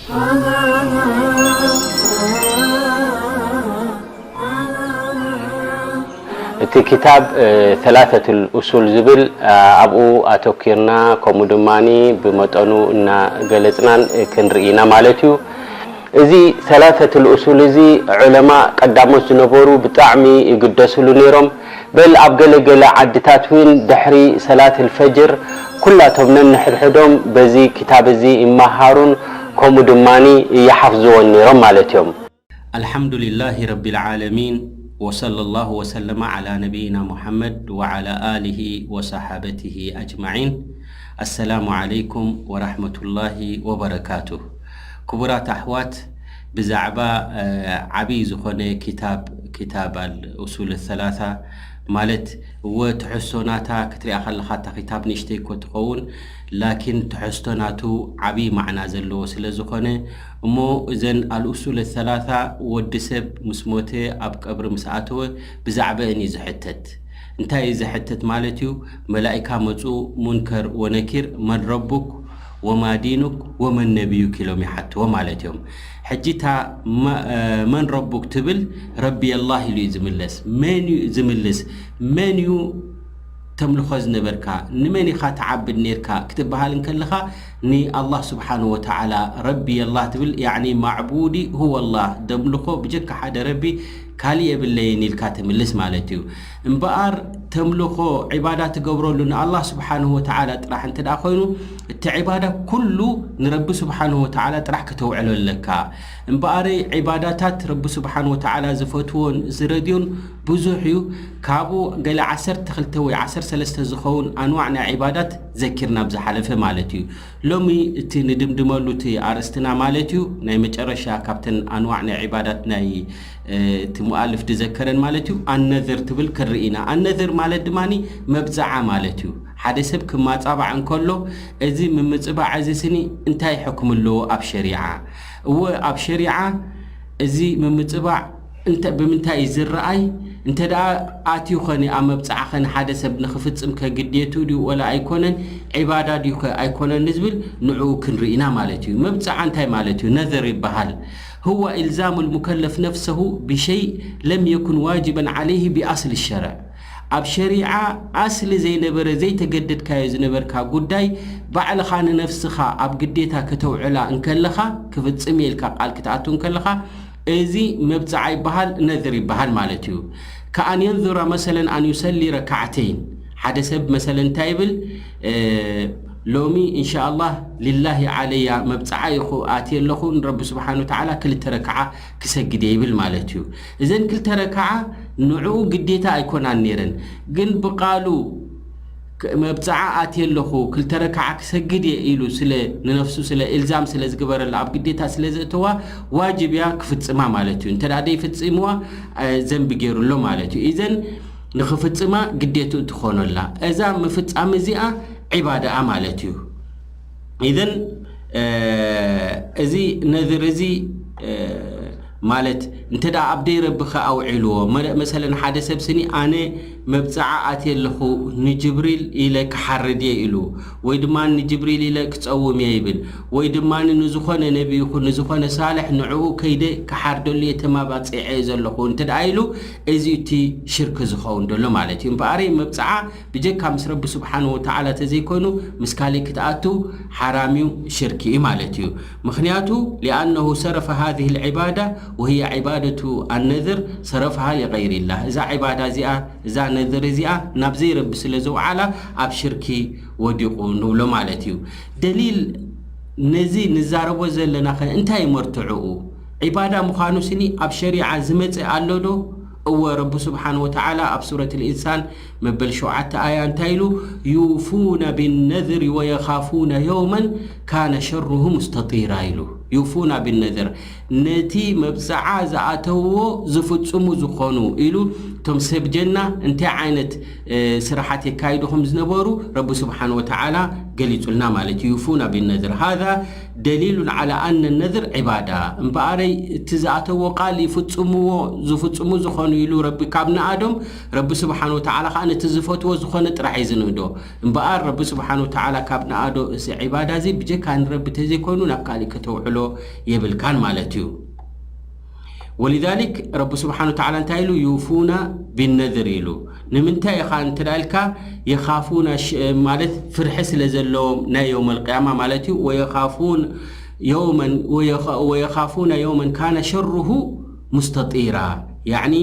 እቲ ክታብ ሰላሰቱል ኡሱል ዝብል ኣብኡ ኣተኪርና፣ ከምኡ ድማ ብመጠኑ እናገለፅናን ክንርኢ ኢና ማለት እዩ። እዚ ሰላሰቱል ኡሱል እዚ ዑለማ ቀዳሞት ዝነበሩ ብጣዕሚ ይግደስሉ ነይሮም። በል ኣብ ገለገለ ዓድታት እውን ድሕሪ ሰላት ልፈጅር ኩላቶም ነንሕድሕዶም በዚ ክታብ እዚ ይመሃሩን ከምኡ ድማ ይሓፍዝዎን ነይሮም ማለት እዮም። الحمد لله رب العالمين، وصلى الله وسلم على نبينا محمد وعلى آله وصحابته أجمعين. السلام عليكم ورحمة الله وبركاته. ክቡራት ኣሕዋት፣ ብዛዕባ ዓብዪ ዝኾነ ክታብ፣ ክታብ ኣል ኡሱል ሰላሳ ማለት፣ እወ ትሕዝቶ ናታ ክትሪኣ ከለኻ እታ ክታብ ንእሽተይ እኮ ትኸውን፣ ላኪን ትሕዝቶ ናቱ ዓብዪ ማዕና ዘለዎ ስለ ዝኾነ እሞ፣ እዘን ኣልኡሱል ሰላሳ ወዲ ሰብ ምስ ሞተ ኣብ ቀብሪ ምስ ኣተወ ብዛዕባአን እዩ ዝሕተት። እንታይ እዩ ዝሕተት ማለት እዩ? መላኢካ መፁ፣ ሙንከር ወነኪር፣ መን ረቡክ ወማ ዲኑክ ወመን ነቢዩክ ኢሎም ይሓትዎ ማለት እዮም። ሕጂ እታ መን ረቡክ ትብል፣ ረቢ ኣላህ ኢሉ እዩ ዝምለስ። መን እዩ ዝምልስ? መን እዩ ተምልኾ ዝነበርካ? ንመን ኢኻ ትዓብድ ነርካ ክትበሃል እንከለኻ፣ ንኣላህ ስብሓንሁ ወተዓላ ረቢ ኣላህ ትብል፣ ያዕኒ ማዕቡዲ ሁወ ኣላህ፣ ደምልኾ ብጀካ ሓደ ረቢ ካሊእ የብለይን ኢልካ ትምልስ ማለት እዩ። እምበኣር ተምልኾ ዒባዳ ትገብረሉ ንኣላህ ስብሓንሁ ወተዓላ ጥራሕ እንተ ደኣ ኮይኑ፣ እቲ ዒባዳ ኩሉ ንረቢ ስብሓንሁ ወተዓላ ጥራሕ ከተውዕሎ ኣለካ። እምበኣረይ ዒባዳታት ረቢ ስብሓንሁ ወተዓላ ዝፈትዎን ዝረድዮን ብዙሕ እዩ። ካብኡ ገለ ዓሰርተ ክልተ ወይ ዓሰርተ ሰለስተ ዝኸውን ኣንዋዕ ናይ ዒባዳት ዘኪርና ኣብ ዝሓለፈ ማለት እዩ። ሎሚ እቲ ንድምድመሉ እቲ ኣርእስትና ማለት እዩ፣ ናይ መጨረሻ ካብተን ኣንዋዕ ናይ ዒባዳት ናይ እቲ ሙኣልፍ ዝዘከረን ማለት እዩ፣ ኣነዝር ትብል ክንርኢ ኢና። ኣነዝር ማለት ድማ መብፅዓ ማለት እዩ። ሓደ ሰብ ክማፃባዕ እንከሎ፣ እዚ ምምፅባዕ እዚ ስኒ እንታይ ሕክም ኣለዎ ኣብ ሸሪዓ? እወ፣ ኣብ ሸሪዓ እዚ ምምፅባዕ እንተ-፣ ብምንታይ እዩ ዝረኣይ? እንተ ደኣ ኣትዩ ኸነ ኣብ መብፅዓ ኸነ ሓደ ሰብ ንኽፍፅም ከግድየቱ ድዩ ወላ ኣይኮነን? ዒባዳ ድዩ ኸ ኣይኮነን ንዝብል ንዕኡ ክንርኢ ኢና ማለት እዩ። መብፅዓ እንታይ ማለት እዩ? ነዘር ይበሃል። هو إلزام المكلف نفسه بشيء لم يكن واجبا عليه بأصل الشرع። ኣብ ሸሪዓ ኣስሊ ዘይነበረ ዘይተገደድካዮ ዝነበርካ ጉዳይ ባዕልኻ ንነፍስኻ ኣብ ግዴታ ከተውዕላ እንከለኻ፣ ክፍፅም እየ ኢልካ ቃል ክትኣቱ እንከለኻ፣ እዚ መብፅዓ ይበሃል፣ ነዝር ይበሃል ማለት እዩ። ከኣን የንዙረ መሰለን ኣን ዩሰሊ ረካዕተይን፣ ሓደ ሰብ መሰለ እንታይ ይብል? ሎሚ እንሻኣላህ ሊላሂ ዓለያ መብፅዓ ኢኹ ኣትየ ኣለኹ፣ ንረቢ ስብሓን ወተዓላ ክልተ ረክዓ ክሰግድ እየ ይብል ማለት እዩ። እዘን ክልተ ረክዓ ንዕኡ ግዴታ ኣይኮናን ነይረን፣ ግን ብቃሉ መብፅዓ ኣትየ ኣለኹ ክልተ ረክዓ ክሰግድ እየ ኢሉ ስለ ንነፍሱ ስለ ኢልዛም ስለ ዝግበረላ ኣብ ግዴታ ስለ ዘእተዋ ዋጅብ እያ ክፍፅማ ማለት እዩ። እንተ ደኣ ደይፍፂምዋ ዘንቢ ገይሩ ኣሎ ማለት እዩ። ኢዘን ንኽፍፅማ ግዴትኡ ትኾኖላ እዛ ምፍፃም እዚኣ ዒባዳኣ ማለት እዩ። ኢዘን እዚ ነዝር እዚ ማለት እንተ ደኣ ኣብ ደይ ረቢ ከ ኣውዒልዎ፣ መ-፣ መሰለን ሓደ ሰብ ስኒ ኣነ መብፅዓ ኣትየ ኣለኹ ንጅብሪል ኢለ ክሓርድ እየ ኢሉ፣ ወይ ድማ ንጅብሪል ኢለ ክፀውም እየ ይብል፣ ወይ ድማ ንዝኾነ ነቢ ይኹን ንዝኾነ ሳልሕ ንዕኡ ከይደ ክሓርደሉ እየ ተማባፂዐ እየ ዘለኹ እንተ ደኣ ኢሉ፣ እዚ እቲ ሽርክ ዝኸውን ዘሎ ማለት እዩ። እምበኣረይ መብፅዓ ብጀካ ምስ ረቢ ስብሓን ወተዓላ ተዘይኮይኑ ምስ ካሊእ ክትኣቱ ሓራም እዩ፣ ሽርክ እዩ ማለት እዩ። ምኽንያቱ ሊኣነሁ ሰረፈ ሃዚህ ልዕባዳ ወህየ ዕባደቱ ኣነዝር ሰረፍሃ ሊቀይሪላህ፣ እዛ ዕባዳ እዚኣ እዛ ነዝር እዚኣ ናብ ዘይረቢ ስለ ዘውዓላ ኣብ ሽርኪ ወዲቑ ንብሎ ማለት እዩ። ደሊል ነዚ ንዛረቦ ዘለናኸ እንታይ መርትዕኡ? ዒባዳ ምዃኑ ስኒ ኣብ ሸሪዓ ዝመፀ ኣሎ ዶ? እወ፣ ረቢ ስብሓን ወተዓላ ኣብ ሱረት ልኢንሳን መበል ሸውዓተ ኣያ እንታይ ኢሉ? ዩፉነ ቢነዝሪ ወየኻፉነ የውመን ካነ ሸሩሁ ሙስተጢራ ኢሉ። ዩፉና ቢነዝር፣ ነቲ መብፅዓ ዝኣተውዎ ዝፍፅሙ ዝኾኑ ኢሉ። እቶም ሰብ ጀና እንታይ ዓይነት ስራሓት የካይዱ ከም ዝነበሩ ረቢ ስብሓን ወተዓላ ገሊጹልና ማለት እዩ። ዩፉና ቢነዝር ሃዛ ደሊሉን ዓላ ኣነ ነዝር ዒባዳ። እምበኣረይ እቲ ዝኣተዎ ቃል ይፍጽምዎ ዝፍጽሙ ዝኾኑ ኢሉ ረቢ ካብ ንኣዶም፣ ረቢ ስብሓን ወተዓላ ከዓ ነቲ ዝፈትዎ ዝኾነ ጥራሕ እዩ ዝንእዶ። እምበኣር ረቢ ስብሓን ወተዓላ ካብ ንኣዶ እዚ ዒባዳ እዚ ብጀካ ንረቢ ተዘይኮይኑ ናብ ካሊእ ከተውዕሎ የብልካን ማለት እዩ። ወሊዛሊክ ረቢ ስብሓን ወተዓላ እንታይ ኢሉ? ዩፉና ቢነዝር ኢሉ። ንምንታይ ኢኻ እንተ ደኣ ኢልካ፣ የኻፉና ሽ-፣ ማለት ፍርሒ ስለ ዘለዎም ናይ የውመል ቅያማ ማለት እዩ። ወየኻፉን የውመን ወየኸ-፣ ወየኻፉና የውመን ካነ ሸሩሁ ሙስተጢራ፣ ያዕኒ፣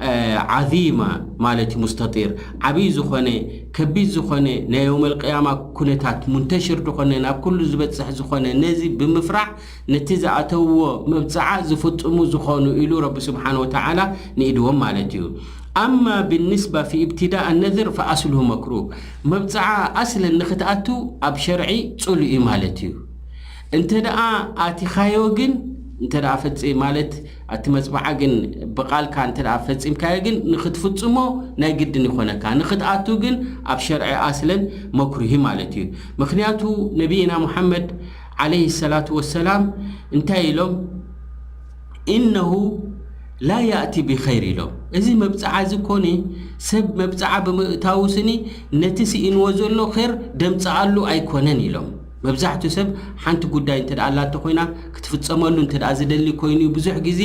እ፣ ዓዚማ ማለት እዩ። ሙስተጢር ዓብዪ ዝኾነ ከቢድ ዝኾነ ናይ የውመል ቅያማ ኩነታት ሙንተሽር ዝኾነ ናብ ኩሉ ዝበጽሕ ዝኾነ ነዚ ብምፍራሕ ነቲ ዝኣተውዎ መብጽዓ ዝፍጽሙ ዝኾኑ ኢሉ ረቢ ስብሓን ወተዓላ ንኢድዎም ማለት እዩ። ኣማ ብንስባ ፊ ኢብትዳእ ነዝር ፈኣስልሁ መክሩህ። መብጽዓ ኣስለን ንኽትኣቱ ኣብ ሸርዒ ጽሉእ እዩ ማለት እዩ። እንተ ደኣ ኣቲኻዮ ግን፣ እንተ ደኣ ፈጺ-፣ ማለት ኣቲ መጽብዓ ግን ብቓልካ እንተ ደኣ ፈጺምካዮ ግን ንኽትፍጽሞ ናይ ግድን ይኾነካ። ንኽትኣቱ ግን ኣብ ሸርዒ ኣስለን መክሩህ ማለት እዩ። ምኽንያቱ ነቢይና ሙሓመድ ዓለይሂ ሰላቱ ወሰላም እንታይ ኢሎም? ኢነሁ ላ ያእቲ ቢኸይር ኢሎም። እዚ መብጽዓ እዚ ኮነ ሰብ መብጽዓ ብምእታዉ ስኒ ነቲ ስኢንዎ ዘሎ ኸይር ደምጽኣሉ ኣይኮነን ኢሎም። መብዛሕትኡ ሰብ ሓንቲ ጉዳይ እንተ ደኣ ኣላቶ ኮይና ክትፍጸመሉ እንተ ደኣ ዝደሊ ኮይኑ ብዙሕ ግዜ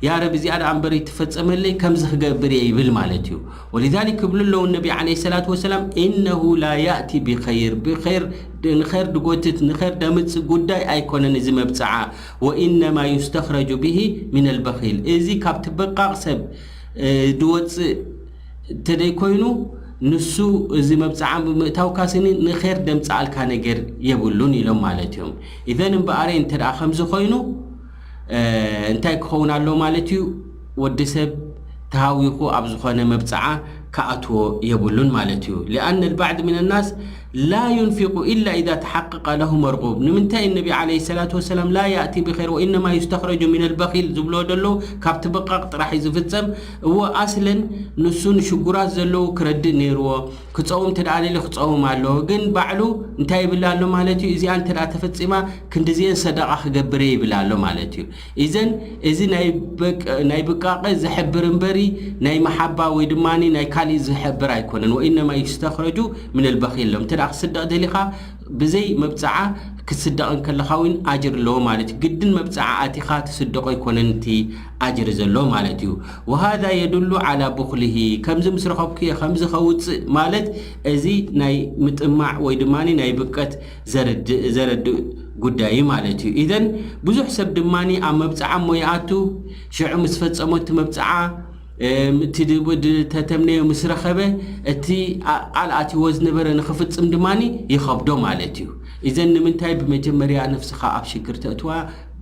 ያ ረብ እዚኣ ደኣ እምበር ይትፈጸመለይ ከምዚ ክገብር እየ ይብል ማለት እዩ። ወሊዛሊክ ክብሉ ኣለዉ ነቢ ዓለይሂ ሰላቱ ወሰላም፣ ኢነሁ ላ ያእቲ ቢኸይር፣ ብኸይር ንኸር ድጎትት ንኸር ደምጽእ ጉዳይ ኣይኮነን እዚ መብጽዓ። ወኢነማ ዩስተኽረጁ ብሂ ሚነል በኺል። እዚ ካብቲ በቃቕ ሰብ፣ እ፣ ድወጽእ እንተደይ ኮይኑ ንሱ እዚ መብጽዓ ብምእታውካ ስኒ ንኸር ደምጽኣልካ ነገር የብሉን ኢሎም ማለት እዮም። ኢዘን እምበኣረይ እንተ ደኣ ከምዚ ኮይኑ፣ እ፣ እንታይ ክኸውን ኣለዎ ማለት እዩ? ወዲ ሰብ ተሃዊኹ ኣብ ዝኾነ መብጽዓ ክኣትዎ የብሉን ማለት እዩ። ሊኣነ ልባዕድ ምን ናስ ላ ዩንፊቁ ኢላ ኢዛ ተሓቀቀ ለሁ መርጉብ። ንምንታይ ነቢ ዓለይሂ ሰላቱ ወሰላም ላ ያእቲ ብኸይር ወኢነማ ዩስተኽረጁ ሚነል በኺል ዝብሎ ደለዉ ካብቲ በቃቕ ጥራሕ እዩ ዝፍጸም። እዎ ኣስለን ንሱ ንሽጉራት ዘለዉ ክረድእ ነይርዎ። ክጸውም እንተ ደኣ ደልዩ ክጸውም ኣለዎ። ግን ባዕሉ እንታይ ይብል ኣሎ ማለት እዩ? እዚኣ እንተ ደኣ ተፈጺማ ክንድዚኤን ሰደቓ ክገብር እየ ይብል ኣሎ ማለት እዩ። ኢዘን እዚ ናይ በቅ-፣ ናይ ብቃቐ ዝሕብር እምበሪ ናይ መሓባ ወይ ድማ ናይ ካሊእ ዝሕብር ኣይኮነን። ወኢነማ ዩስተኽረጁ ሚነል በኺል ኢሎም። እንተ ደኣ ክስደቕ ደሊኻ ብዘይ መብጽዓ ክትስደቕ እንከለኻ እውን ኣጅር ኣለዎ ማለት እዩ። ግድን መብጽዓ ኣቲኻ ትስደቖ ኣይኮነን እቲ ኣጅር ዘሎ ማለት እዩ። ወሃዛ የዱሉ ዓላ ቡኽሊሂ፣ ከምዚ ምስ ረኸብኩ እየ ከምዚ ከውጽእ ማለት እዚ ናይ ምጥማዕ ወይ ድማ ናይ ብቀት ዘርድእ፣ ዘረድእ ጉዳይ እዩ ማለት እዩ። ኢዘን ብዙሕ ሰብ ድማ ኣብ መብጽዓ እሞ ይኣቱ፣ ሽዑ ምስ ፈጸሞ እቲ መብጽዓ፣ እም፣ እቲ ድ-፣ ድ-፣ ተተምነዮ ምስ ረኸበ፣ እቲ ኣ-፣ ቃል ኣትይዎ ዝነበረ ንኽፍጽም ድማ ይኸብዶ ማለት እዩ። ኢዘን ንምንታይ ብመጀመርያ ነፍስኻ ኣብ ሽግር ተእትዋ?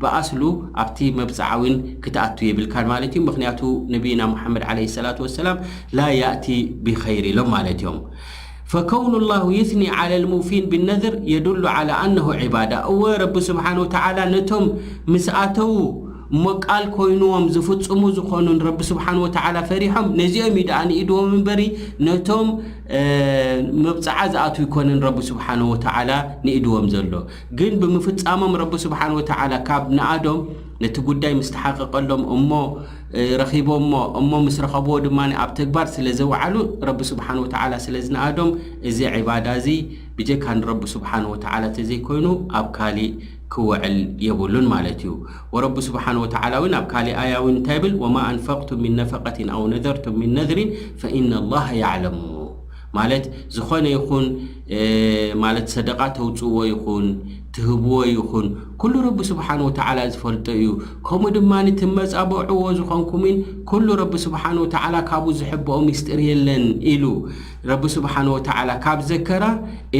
ብኣስሉ ኣብቲ መብጽዓ እውን ክትኣቱ የብልካን ማለት እዩ። ምኽንያቱ ነቢይና ሙሓመድ ዓለይሂ ሰላቱ ወሰላም ላ ያእቲ ቢኸይር ኢሎም ማለት እዮም። ፈከውኑ ላሁ ዩስኒ ዓላ ልሙፊን ብነዝር የዱሉ ዓላ ኣነሁ ዒባዳ። እወ፣ ረቢ ስብሓን ወተዓላ ነቶም ምስ ኣተዉ እሞ ቃል ኮይንዎም ዝፍጽሙ ዝኾኑን ረቢ ስብሓን ወተዓላ ፈሪሖም ነዚኦም እዩ ደኣ ንኢድዎም እምበሪ ነቶም፣ እ፣ መብጽዓ ዝኣትዉ ይኮነን ረቢ ስብሓን ወተዓላ ንኢድዎም ዘሎ። ግን ብምፍጻሞም ረቢ ስብሓን ወተዓላ ካብ ንኣዶም ነቲ ጉዳይ ምስ ተሓቐቐሎም እሞ፣ እ፣ ረኺቦሞ እሞ ምስ ረኸብዎ ድማ ኣብ ተግባር ስለ ዘውዓሉ ረቢ ስብሓን ወተዓላ ስለ ዝንኣዶም እዚ ዒባዳ እዚ ብጀካ ንረቢ ስብሓን ወተዓላ ተዘይኮይኑ ኣብ ካሊእ ክውዕል የብሉን ማለት እዩ። ወረቢ ስብሓን ወተዓላ እውን ኣብ ካሊእ ኣያ እውን እንታይ ይብል? ወማ ኣንፈቅቱም ሚን ነፈቀትን ኣው ነዘርቱም ሚን ነዝሪን ፈኢነ ላሃ ያዕለሙ። ማለት ዝኾነ ይኹን፣ እ፣ ማለት ሰደቃ ተውፅእዎ ይኹን ትህብዎ ይኹን ኩሉ ረቢ ስብሓን ወተዓላ ዝፈልጦ እዩ። ከምኡ ድማ ትመፃበዕዎ ዝኾንኩምን ኩሉ ረቢ ስብሓን ወተዓላ ካብኡ ዝሕብኦ ሚስጢር የለን ኢሉ ረቢ ስብሓን ወተዓላ ካብ ዘከራ፣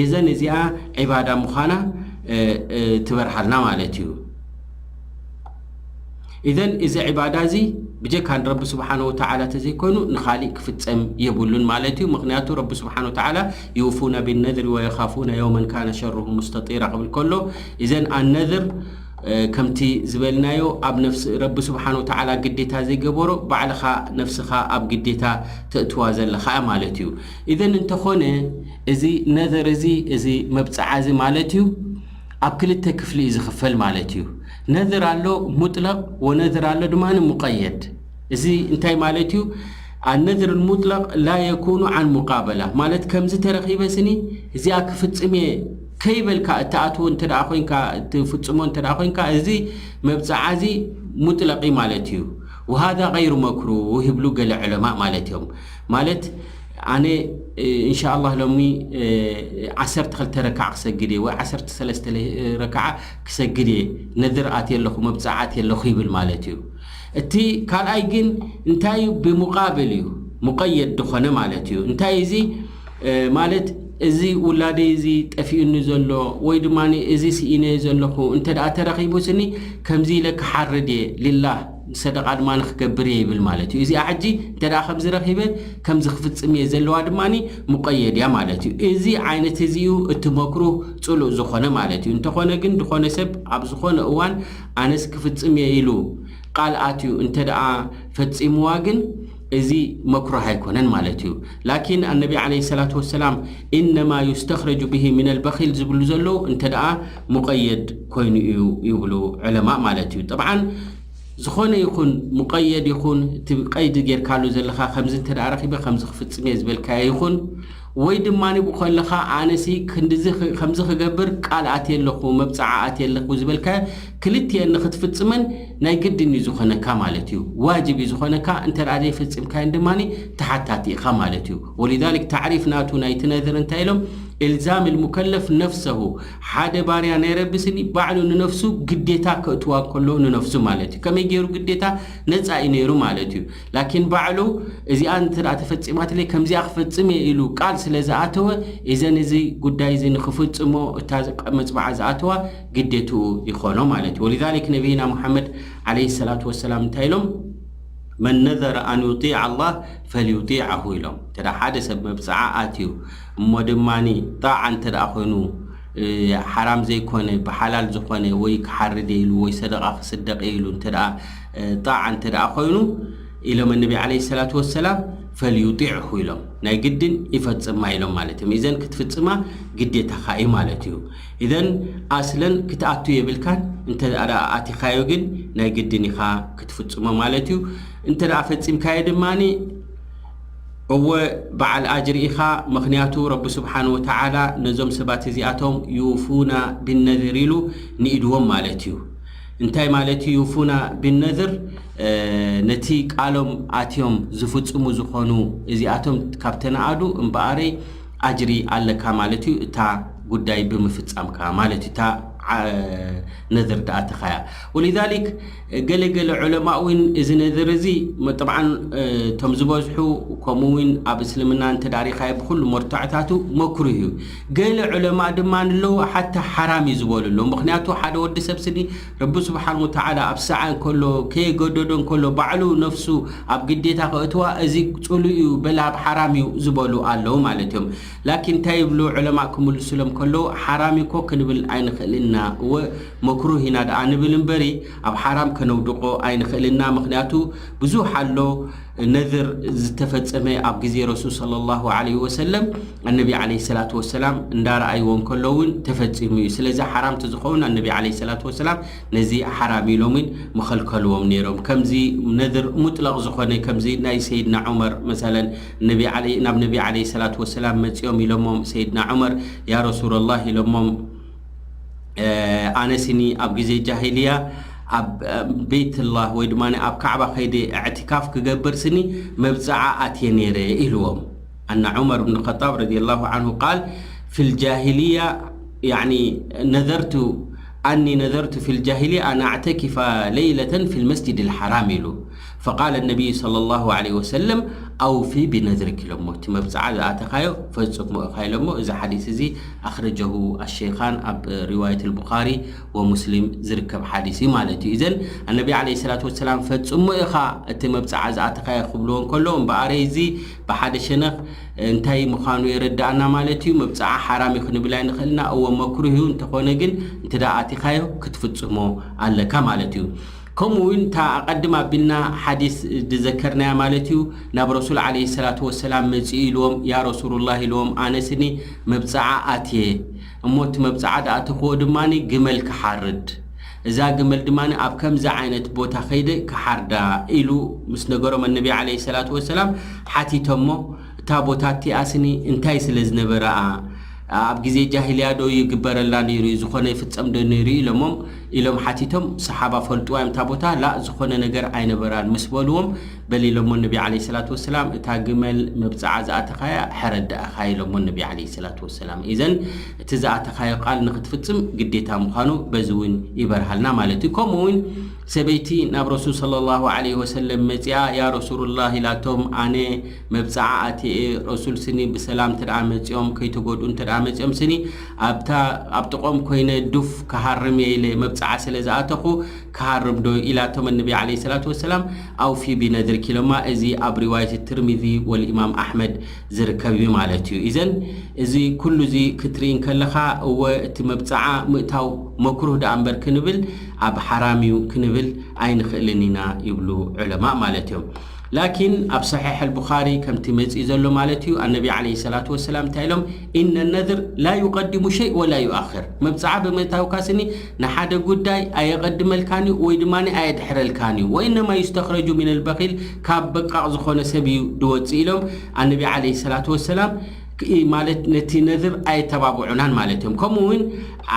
እዘን እዚኣ ዒባዳ ምዃና፣ እ፣ እ፣ ትበርሃልና ማለት እዩ። ኢዘን እዚ ዒባዳ እዚ ብጀካ ንረቢ ስብሓን ወተዓላ ተዘይኮይኑ ንኻሊእ ክፍጸም የብሉን ማለት እዩ። ምኽንያቱ ረቢ ስብሓን ወተዓላ ዩፉና ቢነዝሪ ወየኻፉና የውመን ካነ ሸሩሁ ሙስተጢራ ክብል ከሎ፣ ኢዘን ኣነዝር፣ ከምቲ ዝበልናዮ ኣብ ነፍሲ ረቢ ስብሓን ወተዓላ ግዴታ ዘይገበሮ ባዕልኻ ነፍስኻ ኣብ ግዴታ ተእትዋ ዘለኻ ማለት እዩ። ኢዘን እንተኾነ እዚ ነዘር እዚ እዚ መብፅዓ እዚ ማለት እዩ ኣብ ክልተ ክፍሊ እዩ ዝኽፈል ማለት እዩ። ነዝር ኣሎ ሙጥለቕ ወነዝር ኣሎ ድማ ሙቀየድ። እዚ እንታይ ማለት እዩ? ኣነዝር ሙጥለቕ ላ የኩኑ ዓን ሙቃበላ ማለት ከምዚ ተረኺበ ስኒ እዚኣ ክፍጽም እየ ከይበልካ እትኣትዎ እንተ ደኣ ኮይንካ እትፍጽሞ እንተ ደኣ ኮይንካ እዚ መብጽዓ እዚ ሙጥለቕ እዩ ማለት እዩ። ወሃዛ ገይሩ መክሩህ ይብሉ ገለ ዑለማእ ማለት እዮም። ማለት ኣነ እንሻ ኣላህ ሎሚ ዓሰርተ ክልተ ረክዓ ክሰግድ እየ ወይ ዓሰርተ ሰለስተ ረክዓ ክሰግድ እየ ነድር ኣትየ ኣለኹ መብፅዓ ኣትየ ኣለኹ ይብል ማለት እዩ። እቲ ካልኣይ ግን እንታይ እዩ? ብሙቃብል እዩ፣ ሙቀየድ ዝኾነ ማለት እዩ። እንታይ እዚ ማለት እዚ ውላደይ እዚ ጠፊኡኒ ዘሎ ወይ ድማ እዚ ስኢነዮ ዘለኹ እንተ ደኣ ተረኺቡ ስኒ ከምዚ ኢለ ክሓርድ እየ ሊላህ ሰደቃ ድማ ንክገብር እየ ይብል ማለት እዩ። እዚኣ ሕጂ እንተ ደኣ ከምዚ ረኺበ ከምዚ ክፍጽም እየ ዘለዋ ድማ ሙቀየድ እያ ማለት እዩ። እዚ ዓይነት እዚ እዩ እቲ መክሩህ ጽሉእ ዝኾነ ማለት እዩ። እንተኾነ ግን ዝኾነ ሰብ ኣብ ዝኾነ እዋን ኣነስ ክፍጽም እየ ኢሉ ቃል ኣትዩ እንተ ደኣ ፈጺምዋ ግን እዚ መክሩህ ኣይኮነን ማለት እዩ። ላኪን ኣነቢ ዓለይሂ ሰላቱ ወሰላም ኢነማ ዩስተኽረጁ ብሂ ሚነል በኺል ዝብሉ ዘለዉ እንተ ደኣ ሙቀየድ ኮይኑ እዩ ይብሉ ዑለማእ ማለት እዩ። ጠብዓን ዝኾነ ይኹን ሙቀየድ ይኹን እቲ ቀይዲ ጌርካሉ ዘለኻ ከምዚ እንተ ደኣ ረኺበ ከምዚ ክፍጽም እየ ዝበልካዮ ይኹን ወይ ድማ ንብኡ ከለኻ ኣነሲ ክንድዚ ክ- ከምዚ ክገብር ቃል ኣትየ ኣለኹ መብጽዓ ኣትየ ኣለኹ ዝበልካዮ ክልቲኤን ንክትፍጽመን ናይ ግድን እዩ ዝኾነካ ማለት እዩ። ዋጅብ እዩ ዝኾነካ። እንተ ደኣ ዘይፈጺምካዮን ድማ ተሓታቲ ኢኻ ማለት እዩ። ወሊዛሊክ ታዕሪፍ ናቱ ናይቲ ነዝር እንታይ ኢሎም? ኢልዛም ልሙከለፍ ነፍሰሁ፣ ሓደ ባርያ ናይ ረቢ ስኒ ባዕሉ ንነፍሱ ግዴታ ከእትዋ ከሎ ንነፍሱ ማለት እዩ። ከመይ ገይሩ ግዴታ ነፃ እዩ ነይሩ ማለት እዩ። ላኪን ባዕሉ እዚኣ እንተ ደኣ ተፈጺማትለይ ከምዚኣ ክፈጽም እየ ኢሉ ቃል ስለ ዝኣተወ እዘን እዚ ጉዳይ እዚ ንክፍጽሞ እታ መፅባዓ ዝኣተዋ ግዴትኡ ይኾኖ ማለት እዩ። ወሊዛሊክ ነቢይና ሙሓመድ ዓለይሂ ሰላቱ ወሰላም እንታይ ኢሎም? መን ነዘረ ኣን ዩጢዕ ኣላህ ፈልዩጢዐሁ ኢሎም። እንተ ሓደ ሰብ መብፅዓ ኣትዩ እሞ ድማ ጣዓ እንተ ደኣ ኮይኑ ሓራም ዘይኮነ ብሓላል ዝኾነ ወይ ክሓርድ ኢሉ ወይ ሰደቃ ክስደቅ ኢሉ እንተ ጣዓ እንተ ደኣ ኮይኑ ኢሎም ነቢ ዓለይሂ ሰላቱ ወሰላም ፈልዩጢዕሁ ኢሎም ናይ ግድን ይፈፅማ ኢሎም ማለት እዮም። ኢዘን ክትፍፅማ ግዴታኻ እዩ ማለት እዩ። ኢዘን ኣስለን ክትኣቱ የብልካን። እንተ ደኣ ኣቲኻዮ ግን ናይ ግድን ኢኻ ክትፍፅሞ ማለት እዩ። እንተ ደኣ ፈፂምካዮ ድማ እወ በዓል ኣጅሪ ኢኻ። ምኽንያቱ ረቢ ስብሓን ወተዓላ ነዞም ሰባት እዚኣቶም ዩፉና ብነዝር ኢሉ ንኢድዎም ማለት እዩ። እንታይ ማለት እዩ ዩፉና ብነዝር? ነቲ ቃሎም ኣትዮም ዝፍፅሙ ዝኾኑ እዚኣቶም ካብ ተነኣዱ እምበኣረይ ኣጅሪ ኣለካ ማለት እዩ። እታ ጉዳይ ብምፍፃምካ ማለት እዩ። እታ ነዝር ደኣ ተኻያ ወሊዛሊክ ገለ ገለ ዑለማ እውን እዚ ነዝር እዚ ጠብዓን እቶም ዝበዝሑ ከምኡ እውን ኣብ እስልምና እንተዳሪኻዮ ብኩሉ መርትዖታቱ መክሩህ እዩ። ገለ ዑለማ ድማ ኣለዉ ሓታ ሓራም እዩ ዝበሉ ኣለዉ። ምክንያቱ ሓደ ወዲ ሰብ ስኒ ረቢ ስብሓን ወተዓላ ኣብ ሰዓ እንከሎ ከየገደዶ እንከሎ ባዕሉ ነፍሱ ኣብ ግዴታ ከእትዋ እዚ ፅሉእ እዩ በላ ኣብ ሓራም እዩ ዝበሉ ኣለዉ ማለት እዮም። ላኪን እንታይ ይብሉ ዑለማ ክምልሱሎም ከለዉ ሓራም እኮ ክንብል ኣይንኽእልና እወ መክሩህ ኢና ደኣ ንብል እምበሪ ኣብ ሓራም ከነውድቆ ኣይንኽእልና። ምክንያቱ ብዙሕ ኣሎ ነዝር ዝተፈጸመ ኣብ ግዜ ረሱል ሰለላሁ ዐለይሂ ወሰለም ኣነቢ ዐለይሂ ሰላቱ ወሰላም እንዳረኣይዎ እንከሎ እውን ተፈጺሙ እዩ። ስለዚ ሓራም ተዝኸውን ኣነቢ ዐለይሂ ሰላቱ ወሰላም ነዚ ሓራም ኢሎምን ምኸልከልዎም ነይሮም። ከምዚ ነዝር ሙጥለቕ ዝኾነ ከምዚ ናይ ሰይድና ዑመር መሰለን ነቢ ዐለይ- ናብ ነቢ ዐለይሂ ሰላቱ ወሰላም መጺኦም ኢሎሞም ሰይድና ዑመር ያ ረሱለላህ ኢሎሞም ኣነ ስኒ ኣብ ግዜ ጃሂልያ ኣብ ቤትላህ ወይ ድማ ኣብ ካዕባ ከይደ እዕትካፍ ክገብር ስኒ መብፅዓ ኣትየ ነይረ ኢልዎም። ኣነ ዑመር ብን ኸጣብ ረዲየላሁ ዓንሁ ቃል ፊል ጃሂልያ ያኒ ነዘርቱ ኣኒ ነዘርቱ ፊል ጃሂልያ ኣን ኣዕተኪፋ ለይለተን ፊል መስጅድ ልሓራም ኢሉ። فقال النبي صلى الله عليه وسلم أوفي بنذرك ኢሎሞ፣ እቲ መብፅዓ ዝኣተኻዮ ፈፅሞ ኢኻ ኢሎሞ። እዚ ሓዲስ እዚ ኣኽረጀሁ ኣሸይኻን ኣብ ሪዋየት ኣልቡኻሪ ወሙስሊም ዝርከብ ሓዲስ እዩ ማለት እዩ። እዘን ኣነቢ ዓለይሂ ሰላቱ ወሰላም ፈፅሞ ኢኻ እቲ መብፅዓ ዝኣተኻዮ ክብልዎ እንከሎ፣ እምበኣረይ እዚ ብሓደ ሸነኽ እንታይ ምዃኑ የረድኣና ማለት እዩ። መብፅዓ ሓራም እዩ ክንብል ኣይንኽእልና፣ እወ መክሩህ እዩ። እንተኾነ ግን እንተ ደኣ ኣቲኻዮ ክትፍፅሞ ኣለካ ማለት እዩ። ከምኡ እውን እታ ኣቐድም ኣቢልና ሓዲስ ዝዘከርናያ ማለት እዩ፣ ናብ ረሱል ዓለይሂ ሰላቱ ወሰላም መፂኡ ኢልዎም፣ ያ ረሱሉላህ ኢልዎም፣ ኣነስኒ መብፅዓ ኣትየ እሞ እቲ መብፅዓ ዝኣተኽዎ ድማ ግመል ክሓርድ፣ እዛ ግመል ድማ ኣብ ከምዚ ዓይነት ቦታ ከይደ ክሓርዳ ኢሉ ምስ ነገሮም፣ ኣነቢ ዓለይሂ ሰላቱ ወሰላም ሓቲቶሞ፣ እታ ቦታ እቲኣስኒ እንታይ ስለ ዝነበረኣ፣ ኣብ ግዜ ጃሂልያ ዶ ይግበረላ ነይሩ እዩ፣ ዝኾነ ይፍጸም ዶ ነይሩ እዩ ኢሎሞም፣ ኢሎም ሓቲቶም። ሰሓባ ፈልጥዋ እዮም እታ ቦታ፣ ላእ ዝኾነ ነገር ኣይነበራን ምስ በልዎም፣ በል ኢሎሞ ነቢ ዓለይሂ ሰላቱ ወሰላም፣ እታ ግመል መብጽዓ ዝኣተኻያ ሕረድ ደኣኻ ኢሎሞ ነቢ ዓለይሂ ሰላቱ ወሰላም። ኢዘን እቲ ዝኣተኻዮ ቃል ንኽትፍጽም ግዴታ ምዃኑ በዚ እውን ይበርሃልና ማለት እዩ። ከምኡ እውን ሰበይቲ ናብ ረሱል ሰለላሁ ዓለይሂ ወሰለም መጺኣ፣ ያ ረሱሉላህ ኢላቶም፣ ኣነ መብጽዓ ኣትየ፣ ረሱል ስኒ ብሰላም እንተ ደኣ መጺኦም፣ ከይተጎድኡ እንተ ደኣ መጺኦም ስኒ ኣብታ፣ ኣብ ጥቖም ኮይነ ዱፍ ክሃርም እየ ኢለ መብጽዓ ስለ ዝኣተኹ ክሃርም ዶ ኢላቶም፣ ነቢ ዓለይሂ ሰላቱ ወሰላም፣ ኣውፊ ቢነድርክ ኢሎማ። እዚ ኣብ ሪዋየት ትርሚዚ ወልኢማም ኣሕመድ ዝርከብ እዩ ማለት እዩ። ኢዘን እዚ ኩሉ እዚ ክትርኢ እንከለኻ፣ እወ እቲ መብጽዓ ምእታው መክሩህ ደኣ እምበር ክንብል፣ ኣብ ሓራም እዩ ክንብል ኣይንኽእልን ኢና ይብሉ ዑለማእ ማለት እዮም። ላኪን ኣብ ሰሒሕ ኣልቡኻሪ ከምቲ መጺኡ ዘሎ ማለት እዩ፣ ኣነቢ ዓለይሂ ሰላቱ ወሰላም እንታይ ኢሎም? ኢነ ነድር ላ ዩቀድሙ ሸይ ወላ ዩኣኽር። መብጽዓ ብምእታውካ ስኒ ንሓደ ጉዳይ ኣየቐድመልካን እዩ ወይ ድማ ኣየድሕረልካን እዩ። ወኢነማ ዩስተኽረጁ ሚነል በኺል፣ ካብ በቃቕ ዝኾነ ሰብ እዩ ድወጽእ ኢሎም ኣነቢ ዓለይሂ ሰላቱ ወሰላም። ክ-፣ ማለት ነቲ ነድር ኣየተባብዑናን ማለት እዮም። ከምኡ እውን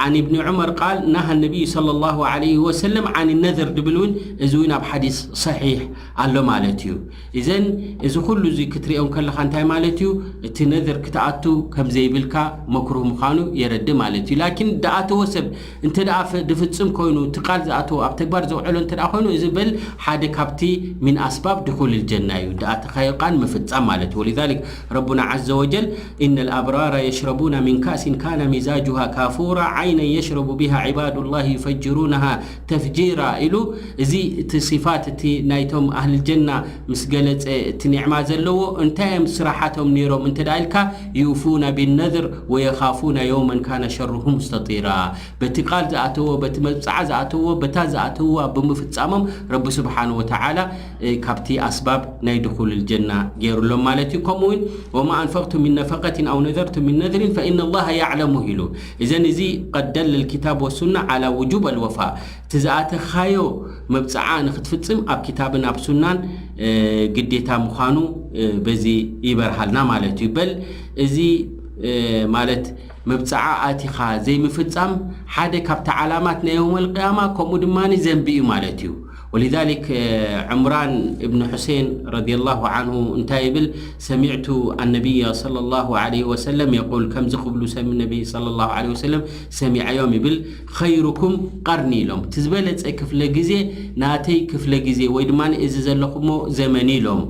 ዓን ኢብኒ ዑመር ቃል ናሃ ነቢዩ ሰለላሁ ዓለይሂ ወሰለም ዓን ነድር ድብል እውን፣ እዚ እውን ኣብ ሓዲስ ሰሒሕ ኣሎ ማለት እዩ። ኢዘን እዚ ኩሉ እዚ ክትሪኦ እንከለኻ እንታይ ማለት እዩ? እቲ ነድር ክትኣቱ ከም ዘይብልካ መክሩህ ምዃኑ የረድእ ማለት እዩ። ላኪን ድኣተወ ሰብ እንተ ደኣ ፈ-፣ ድፍጽም ኮይኑ፣ እቲ ቃል ዝኣተወ ኣብ ተግባር ዘውዕሎ እንተ ደኣ ኮይኑ፣ እዚ በል ሓደ ካብቲ ሚን ኣስባብ ድኹል ልጀና እዩ፣ ድኣተኻዮ ቃል ምፍጻም ማለት እዩ። ወሊዛሊክ ረቡና ዓዘ ወጀል፣ ኢነ ልኣብራረ የሽረቡና ሚን ካእሲን ካነ ሚዛጁሃ ካፉራ ዓይነን የሽረቡ ቢሃ ዒባዱላህ ዩፈጅሩናሃ ተፍጂራ ኢሉ፣ እዚ እቲ ሲፋት እቲ ናይቶም ኣህል ጀና ምስ ገለጸ፣ እቲ ኒዕማ ዘለዎ እንታይ እዮም ስራሓቶም ነይሮም እንተ ደኣ ኢልካ፣ ዩፉና ቢነድር ወየኻፉና የውመን ካነ ሸሩሁ ሙስተጢራ። በቲ ቃል ዝኣተዎ፣ በቲ መብጽዓ ዝኣተዎ፣ በታ ዝኣተውዋ ብምፍጻሞም ረቢ ስብሓን ወተዓላ፣ እ፣ ካብቲ ኣስባብ ናይ ድኹል ልጀና ገይሩሎም ማለት እዩ። ከምኡ እውን ወማ ኣንፈቅቱም ሚን ነፈቀትን ኣው ነዘርቱም ሚን ነዝሪን ፈኢነ ላሃ ያዕለሙ ኢሉ። እዘን እዚ ቀድ ደለ ልኪታብ ወሱና ዓላ ውጁብ ኣልወፋ። እቲ ዝኣተኻዮ መብጽዓ ንኽትፍጽም ኣብ ኪታብን ኣብ ሱናን፣ እ፣ ግዴታ ምዃኑ፣ እ፣ በዚ ይበርሃልና ማለት እዩ። በል እዚ፣ እ፣ ማለት መብጽዓ ኣቲኻ ዘይምፍጻም ሓደ ካብቲ ዓላማት ናይ የውመል ቅያማ፣ ከምኡ ድማ ዘንቢ እዩ ማለት እዩ። ወሊዛሊክ፣ እ፣ ዕምራን እብን ሑሴን ረዲየላሁ ዓንሁ እንታይ ይብል? ሰሚዕቱ ኣነቢያ ሰለላሁ ዓለይሂ ወሰለም የቁል፣ ከምዚ ክብሉ ሰሚ-፣ ነቢ ሰለላሁ ዓለይሂ ወሰለም ሰሚዐዮም ይብል፣ ኸይሩኩም ቀርኒ ኢሎም፣ እቲ ዝበለጸ ክፍለ ግዜ ናተይ ክፍለ ግዜ ወይ ድማ እዚ ዘለኹሞ ዘመን ኢሎም።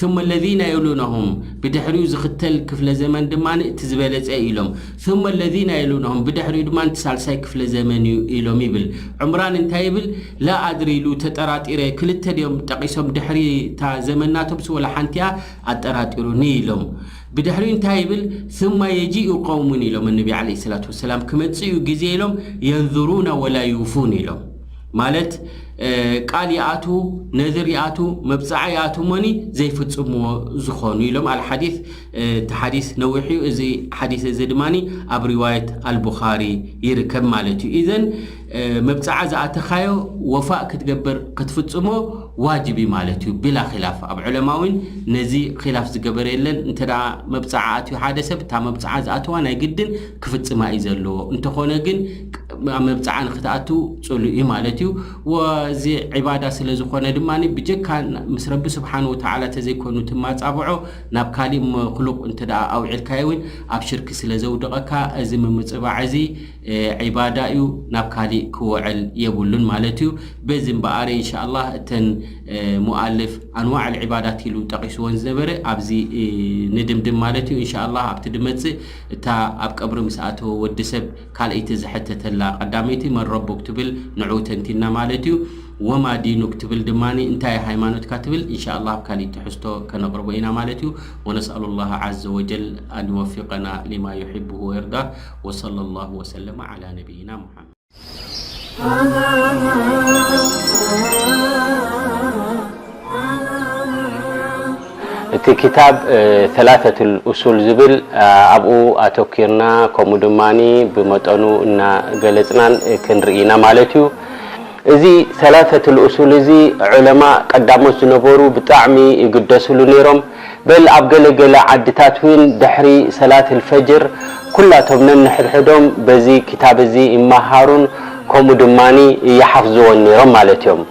ثم الذين يلونهم፣ ብድሕሪኡ ዝኽተል ክፍለ ዘመን ድማ እቲ ዝበለጸ ኢሎም። ثم الذين يلونهم፣ ብድሕሪኡ ድማ እቲ ሳልሳይ ክፍለ ዘመን እዩ ኢሎም ይብል። ዕምራን እንታይ ይብል? ላ ኣድሪ ኢሉ ተጠራጢረ፣ ክልተ ድዮም ጠቒሶም ድሕሪ እታ ዘመን ናቶምስ ወላ ሓንቲ እያ ኣጠራጢሩኒ ኢሎም። ብድሕሪኡ እንታይ ይብል? ثم يجيء قوم ኢሎም ነቢ ዓለይሂ ሰላቱ ወሰላም፣ ክመጽእ እዩ ግዜ ኢሎም፣ ينذرون ولا يوفون ኢሎም። ማለት፣ እ፣ ቃል ይኣቱ፣ ነዝር ይኣቱ፣ መብጽዓ ይኣቱ እሞኒ ዘይፍጽምዎ ዝኾኑ ኢሎም። ኣልሓዲስ፣ እ፣ እቲ ሓዲስ ነዊሕ እዩ። እዚ ሓዲስ እዚ ድማ ኣብ ሪዋየት ኣልቡኻሪ ይርከብ ማለት እዩ። ኢዘን፣ እ፣ መብጽዓ ዝኣተኻዮ ወፋእ ክትገብር፣ ክትፍጽሞ ዋጅብ እዩ ማለት እዩ፣ ብላ ኺላፍ። ኣብ ዑለማ እውን ነዚ ኺላፍ ዝገበረ የለን። እንተ ደኣ መብጽዓ ኣትዩ ሓደ ሰብ፣ እታ መብጽዓ ዝኣተዋ ናይ ግድን ክፍጽማ እዩ ዘለዎ። እንተኾነ ግን፣ ቅ-፣ መብጽዓ ንኽትኣቱ ጽሉእ እዩ ማለት እዩ። ወዚ ዒባዳ ስለ ዝኾነ ድማ፣ ብጀካ ምስ ረቢ ስብሓን ወተዓላ ተዘይኮኑ ትማጻብዖ፣ ናብ ካሊእ መኽሉቕ እንተ ደኣ ኣውዒልካዮ እውን ኣብ ሽርክ ስለ ዘውድቐካ፣ እዚ ምምጽባዕ እዚ ዒባዳ እዩ፣ ናብ ካሊእ ክውዕል የብሉን ማለት እዩ። በዚ እምበኣር እንሻኣላህ እተን ሙኣልፍ ኣንዋዕ ዒባዳት ኢሉ ጠቒስወን ዝነበረ ኣብዚ ንድምድም ማለት እዩ። እንሻኣላህ ኣብቲ ድመጽእ እታ ኣብ ቀብሪ ምስ ኣተወ ወዲ ሰብ ካልኣይቲ ዝሕተተላ ቀዳመይቲ መን ረቡክ ትብል ንዑ ተንቲና ማለት እዩ። ወማ ዲኑክ ትብል ድማ እንታይ ሃይማኖትካ ትብል እንሻኣላህ ኣብ ካሊእ ትሕዝቶ ከነቕርቦ ኢና ማለት እዩ። ونسأل الله عز وجل أن يوفقنا لما يحبه ويرضاه، وصلى الله وسلم على نبينا محمد. እቲ ክታብ ሰላተቱል ኡሱል ዝብል ኣብኡ ኣተኪርና ከምኡ ድማ ብመጠኑ እናገለፅናን ክንርኢ ኢና ማለት እዩ። እዚ ሰላተቱል ኡሱል እዚ ዑለማ ቀዳሞት ዝነበሩ ብጣዕሚ ይግደስሉ ነይሮም። በል ኣብ ገለ ገለ ዓድታት እውን ድሕሪ ሰላት ልፈጅር ኩላቶም ነንሕድሕዶም በዚ ክታብ እዚ ይመሃሩን ከምኡ ድማ ይሓፍዝዎን ነይሮም ማለት እዮም።